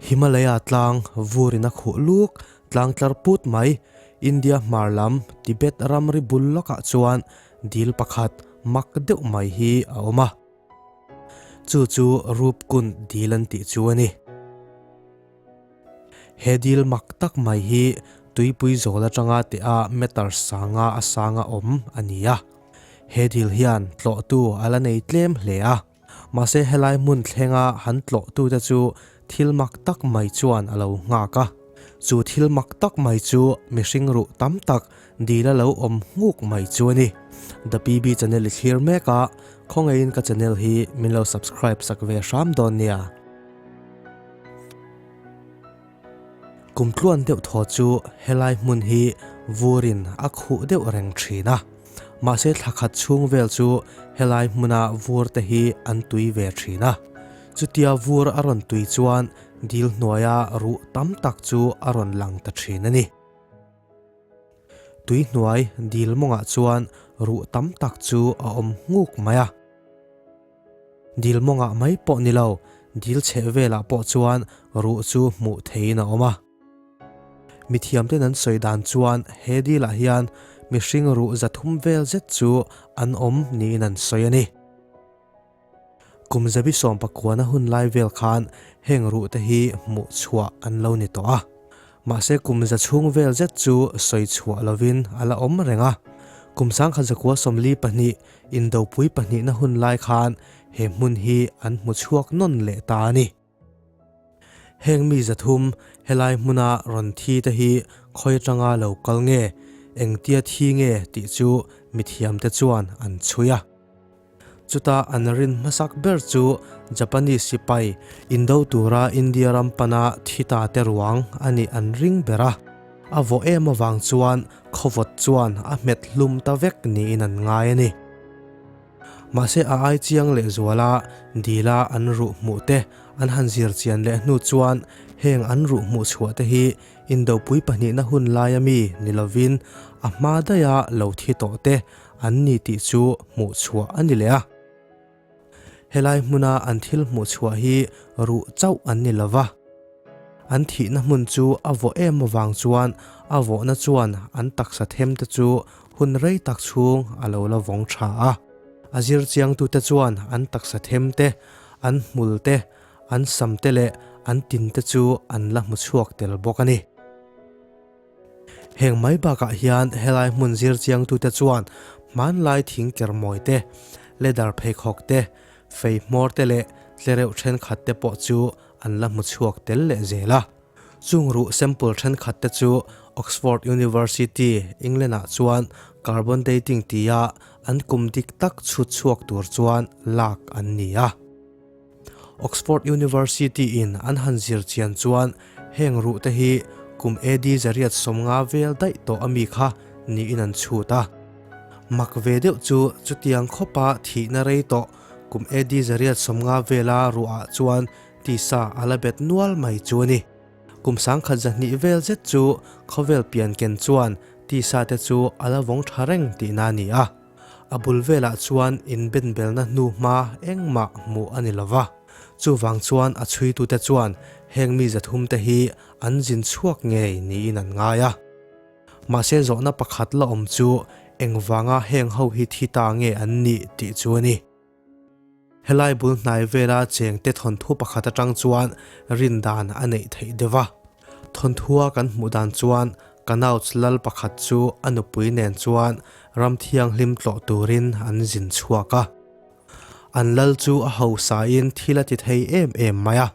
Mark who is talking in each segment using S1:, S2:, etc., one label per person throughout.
S1: Himalaya tlang vurin a khuh luk tlang tlar put mai India hmar lam Tibet ramri bul lawkah chuan dil pakhat mak deuh mai hi a awm a. Chu chu Rupkund dil an tih chu a ni. He dil mak tak mai hi tuipui zawl atanga teh a meter sanga a sanga awm a ni a. He dil hian tlawhtu a la nei tlem hle a. Mahse helai hmun thlenga han tlawhtute chu thil mak tak mai chuan a lo nghak a. Chu thil mak tak mai chu mihring ruh tam tak dil a lo awm nghuk mai chu a ni. The PB channel i thlir mek a, khawngaihin ka channel hi min lo subscribe sak ve hram dawn nia. Kum tluan deuh thaw chu helai hmun hi vurin a khuh deuh reng thin a, mahse thla khat chhung vel chu helai hmuna vur te hi an tui ve thin a. Chutia vur a rawn tui chuan dil hnuaia ruh tam tak chu a rawn lang ta thin a ni. Tui hnuai dil mawngah chuan ruh tam tak chu a awm nghuk mai a. Dil mawngah mai pawh ni lo, dil chheh velah pawh chuan ruh chu hmuh theihin a awm a. Mithiamten an sawi dan chuan he dilah hian mihring ruh 300 vel zet chu an awm niin an sawi a ni. Kum zabi sawmpakuana hun lai vel khan heng ruh te hi hmuh chhuah an lo ni tawh a. Mahse kum za chhung vel zet chu sawi chhuah lovin a la awm reng a. Kum 1942 Indopui pahnihna hun lai khan he hmun hi an hmu chhuak nawn leh ta a ni. Heng mi 300 helai hmuna rawn thi te hi khawi atanga lo kal nge, engtia thi nge tih chu mithiamte chuan an chhui a. Chuta an rin hmasak ber chu Japanese sipai indo tura India ram pana thi ta te ruang a nih an ring ber a. A vawh em avang chuan khawvawt chuan a hmet hlum ta vek niin an ngai a ni. Mahse a ai chiang leh zuala dila an ruh hmuh te an han zir chian leh hnu chuan heng an ruh hmuh chhuah te hi Indopui pahnihna hun laia mi ni lovin a hma daiha lo thi tawh te an ni tih chu hmuh chhuah a ni leh a. Helai hmuna an thil hmuh chhuah hi ruh chauh an ni lova. An thihna hmun chu a vawh em avang chuan a vawhna chuan an taksa them te chu hun rei tak chhung a lo la vawng tha a. A zir chiangtute chuan an taksa them te, an hmul te, an sam te leh an tin te chu an la hmu chhuak tel bawk a ni. Heng mai bakah hian helai hmun zir chiangtute chuan hmanlai thing kermawi te, leather pheikhawk te, fei hmawr te leh tlereuh thenkhat te pawh chu an la hmu chhuak tel leh zel a. Chung ruh sample thenkhat te chu Oxford University, England-ah chuan carbon dating tia an kum dik tak chhut chhuak tur chuan lak an ni a. Oxford University in an han zir chian chuan heng ruh te hi kum AD 850 vel daih tawh a mi kha niin an chhut a. Mak ve deuh chu chutiang khawpa thihna rei tawh kum AD 850 vela ruhah chuan tisa a la bet nual mai chu a ni. Kum 1200 vel zet chu khawvel pian ken chuan tisa te chu a la vawng tha reng tihna a ni a. A bul velah chuan inbenbelna hnu hma engmah hmuh a ni lo va. Chuvang chuan a chhuitute chuan heng mi 300 te hi an zin chhuak ngei niin an ngai a. Mahse zawhna pakhat la awm chu engvanga heng ho hi thi ta nge an nih tih chu a ni. Helai bul hnai vela chengte thawnthu pakhat atang chuan rin dan a neih theih deuh a. Thawnthua kan hmuh dan chuan Kanauj lal pakhat chu a nupui nen chuan ram thianghlim tlawh turin an zin chhuak a. An lal chu a hausain thil a ti thei em em mai a.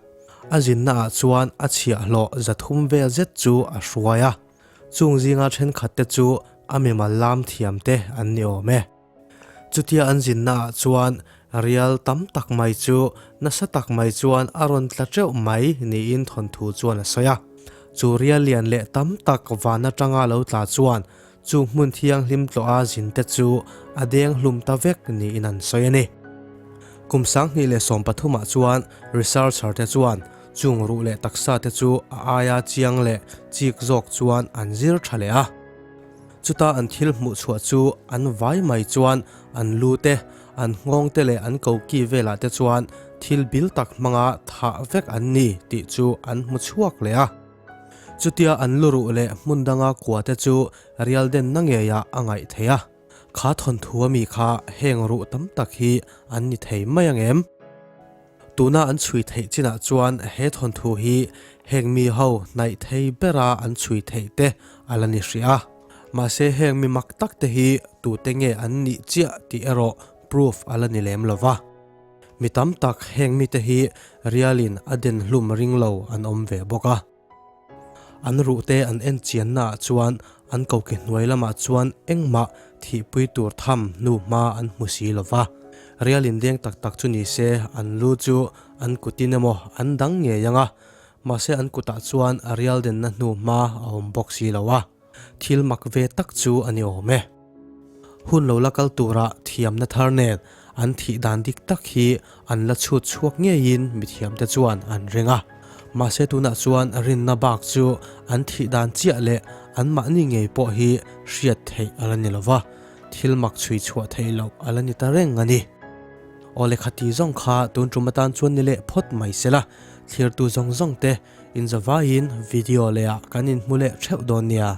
S1: A zinnaah chuan a chhiahhlawh 300 vel zet chu a hruai a. Chung zinga thenkhatte chu a mimal lam thiamte an ni awm e. Chutia an zinnaah chuan rial tam tak mai chu nasa tak mai chuan a rawn tla teuh mai niin thawnthu chuan a sawi a. Chu rial lian leh tam tak van atanga lo tla chuan chu hmun thianghlim tlawha zinte chu a deng hlum ta vek niin an sawi a ni. Kum 2013 ah chuan researcher te chuan chung ruh leh taksa te chu a aia chiang leh chik zawk chuan an zir tha leh a. Chuta an thil hmuh chhuah chu an vai mai chuan an lu te, an nghawng te leh an koki velah te chuan thil bil tak hmanga thah vek an ni tih chu an hmu chhuak leh a. Chutia an lu ruh leh hmun danga kua te chu rial denna ngeiah a ngaih theih a. Kha thawnthu ami kha heng ruh tam tak hi an ni thei mai ang em? Tuna an chhui theih chinah chuan he thawnthu hi heng mi ho hnaih thei bera an chhui theih te a la ni hrih a. Mahse heng mi mak tak te hi tute nge an nih chiah tih erawh proof a la ni lem lo va. Mi tam tak heng mite hi rialin a den hlum ring lo an awm ve bawk a. An ruhte an en chiannaah chuan an koki hnuai lamah chuan engmah thihpui tur tham hnu hma an hmu si lo va. Rial indeng tak tak chu ni se an lu chu an kutin emaw an dang ngei ang a, mahse an kutah chuan rial denna hnu hma a awm bawk si lo a. Thil mak ve tak chu a ni awm e. Hun lo la kal tura thiamna thar nen an thih dan dik tak hi an la chhut chhuak ngeiin mithiamte chuan an ring a. Mahse tunah chuan rinna bak chu an thih dan chiah leh anmahni ngei pawh hi hriat theih a la ni lo va, thil mak chhui chhuah theih loh a la ni ta reng a ni. Aw lehkha ti zawng kha tun tum atan chuan ni leh phawt mai se la, thlirtu zawng zawng te inzavaiin video lehah kan inhmu leh theuh dawn nia.